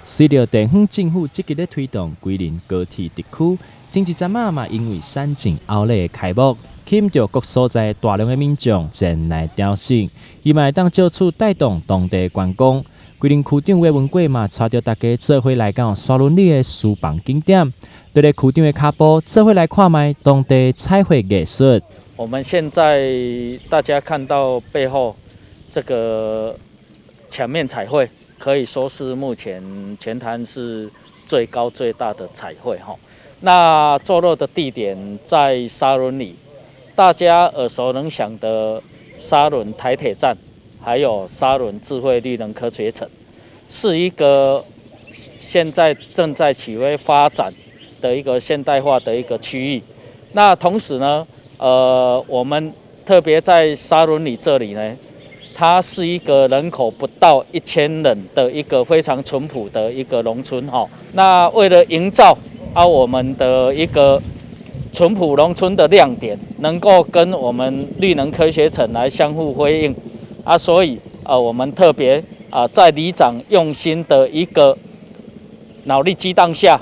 隨著地方政府積極咧推動龜苓高鐵特區，前一陣仔嘛因為山景奧萊的開幕，吸引著各所在大量的民眾前來朝聖，希望會當藉此帶動當地觀光。龜苓區長魏文貴嘛，帶著大家做伙來到沙崙里的書房景點，綴咧區長的跤步，做伙來看覓當地彩繪藝術。我們現在大家看到背後這個牆面彩繪，可以說是目前全台是最高最大的彩繪哈。那坐落的地點在沙崙里，大家耳熟能詳的沙崙台鐵站，還有沙崙智慧綠能科學城，是一個現在正在起飛發展的一個現代化的一個區域。那同時呢，我們特別在沙崙里這裡呢，它是一個人口不到1000人的一個非常淳樸的一個農村哈。那為了營造我們的一個淳樸農村的亮點，能夠跟我們綠能科學城來相互輝映啊，所以我們特別在里長用心的一個腦力激盪下，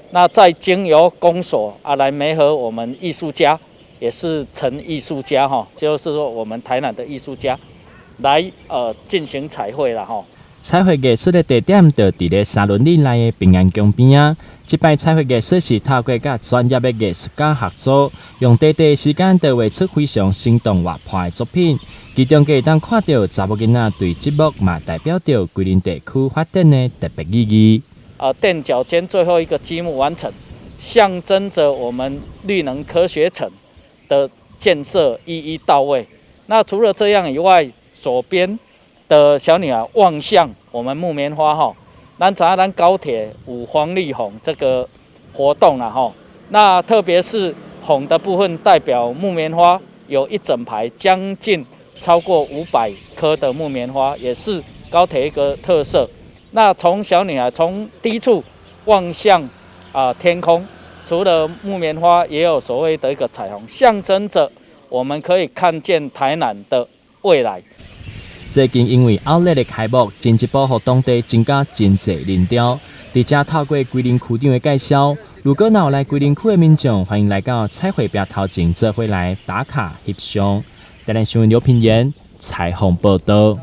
那再經由公所來媒合我們藝術家，也是陳藝術家哈，就是說我們台南的藝術家來進行彩繪啦哈。彩繪藝術的地點就佇咧沙崙里內的平安宮邊仔。這擺彩繪藝術是透過佮專業的藝術家合作，用短短的時間就畫出非常生動活潑的作品。其中會當看著查某囡仔對積木嘛，代表著龜苓地區發展的特別意義。墊腳尖最後一個積木完成，象徵著我們綠能科學城的建設一一到位。那除了這樣以外，左邊的小女孩望向我們木棉花哈，咱知影咱高鐵有黃綠紅這個活動啦哈。那特別是紅的部分代表木棉花，有一整排將近超過500棵的木棉花，也是高鐵一個特色。那從小女孩從低處望向天空，除了木棉花，也有所謂的一個彩虹，象徵着我們可以看見台南的未來。最近因為奧萊的開幕，進一步予當地增加真濟人潮。佇遮透過龜苓區長的介紹，如果若有來龜苓區的民眾，歡迎來到彩繪壁頭前做伙來打卡翕相。台南新聞劉品言採訪報道。